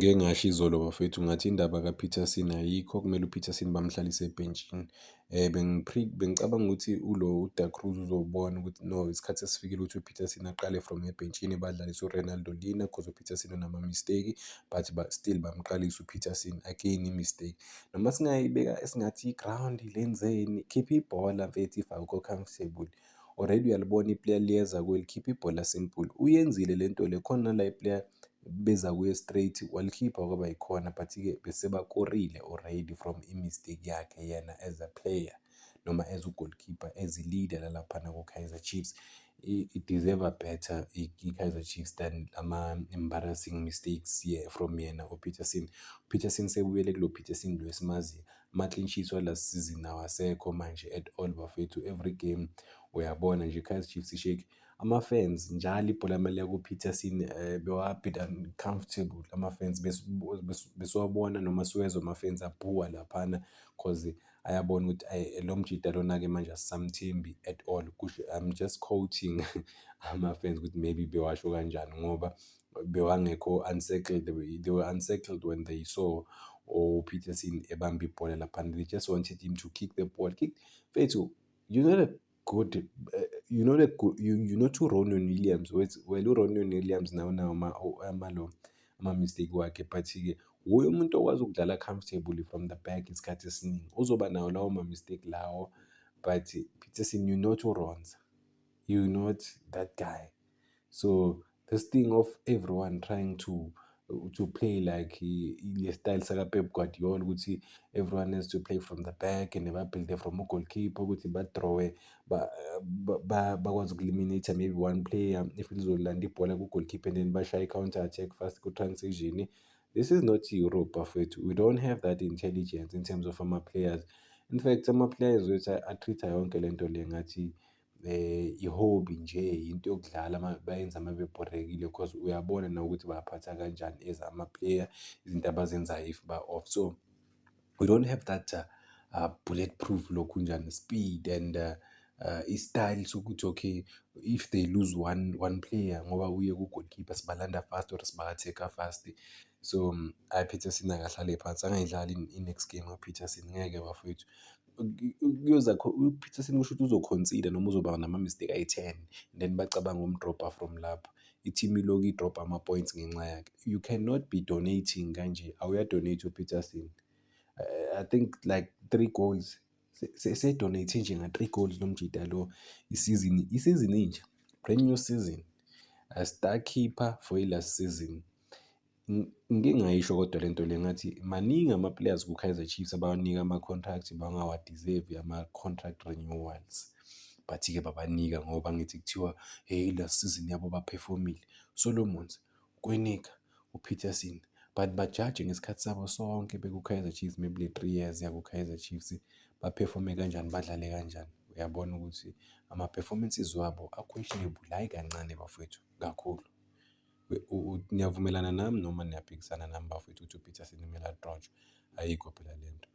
Ngike ngasho izolo bafowethu ngathi indaba kaPeterson ayikho, kumele uPeterson bamhlalise ebhentshini. Bengicabanga ukuthi ulo uDa Cruz uzobona ukuthi no, isikhathi sesifikile ukuthi uPeterson aqale from ebhentshini, badlalise uRenaldo Leaner cause uPeterson unama-mistake, but still bamqalisa uPeterson, again i-mistake. Noma singayibeka singathi i-ground lenzeni, khipha ibhola mfethu if awukho comfortable. Already uyalibona i-player liyeza kuwe, likhipha ibhola simple. Uyenzile le nto le, khona la i-player beza kuye straight walikhipha kwaba yikhona, but-ke bese bakorile already from i-mistake yakhe yena as a player noma as u-goalkeeper, as i-leader lalaphana ku-Kaizer Chiefs. I-deserve better i-Kaizer Chiefs than ama-embarrassing mistakes from yena uPeterson. UPeterson sebuyele kulo Peterson lo esimaziyo. Ama-clean sheets wa-last season awasekho manje at all bafethu, every game uyabona nje i-Kaizer Chiefs i-shake. Ama-fans njalo ibhola maliya ku-Peterson bewa-bit uncomfortable ama-fans, besiwabona noma siwezwa ama-fans abhuwa laphana cause ayabona ukuthi ayi lo mjida lona-ke manje asisamthembi at all. Kusho, I'm just quoting ama-fans ukuthi maybe bewasho kanjani ngoba bewangekho unsettled, they were unsettled when they saw uPeterson ebamba ibhola laphana. They just wanted him to kick the ball. Kick, mfethu, you're not a good, you're not a good, you're not uRonwen Williams. Well, uRonwen Williams nawo unawo ama-mistake wakhe, but-ke wuye umuntu okwazi ukudlala comfortably from the back isikhathi esiningi. Uzoba nawo lawo ma-mistake lawo, but Peterson, you're not uRonza, you're not that guy. So this thing of everyone trying to play like le style saka-Pep Guardiola ukuthi everyone has to play from the back and ba-build-e from u-goalkeeper ukuthi ba-draw-e, bakwazi uku-eliminate maybe one player if lizolanda ibhola ku-goalkeeper and then bashaye i-counter attack fast ku-transition. This is not Europe, bafowethu. We don't have that intelligence in terms of ama-players. In fact, ama-players wethu a-treat-a yonke lento le ngathi i-hobby nje, into yokudlala bayenza uma bebhorekile cause uyabona nawe ukuthi baphatha kanjani as ama-player, izinto abazenzayo if ba-off. So we don't have that bulletproof lokhunjani speed and i-style sokuthi okay, if they lose one player ngoba uye ku-goalkeeper, sibalanda fast or siba-attack-a fast. So hhayi, Peterson akahlale phansi, angayidlali i-next game uPeterson, ngeke bafowethu. Kuyoza uPeterson, kusho ukuthi uzo-concede noma uzoba nama-mistake ayi-10, then bacabanga ukum-drop-a from lapho. I-team ilokhu i-drop-a ama-points ngenxa yakhe. You cannot be donating kanje, awuya-donate uPeterson. I think like three goals, se-donate nje nga-three goals lo mjida lo isizini, isizini intsha, brand new season, a star keeper for i-last season. Ngike ngayisho kodwa lento le, ngathi maningi ama-players ku-Kaizer Chiefs abawanika ama-contract bangawa-deserve ama-contract renewals, but-ke babanika ngoba angithi kuthiwa hey, last season yabo ba-perform-ile. Solomons, Kwinika, uPeterson, but bajaje ngesikhathi sabo sonke beku-Kaizer Chiefs, maybe le 3 years yaku-Kaizer Chiefs, ba-perform-e kanjani, badlale kanjani. Uyabona ukuthi ama-performances wabo a-questionable, hhayi kancane bafowethu, kakhulu. Niyavumelana nami noma niyaphikisana nami bafowethu ukuthi uPeterson kumele a-drop-we? Ayikho phela lento.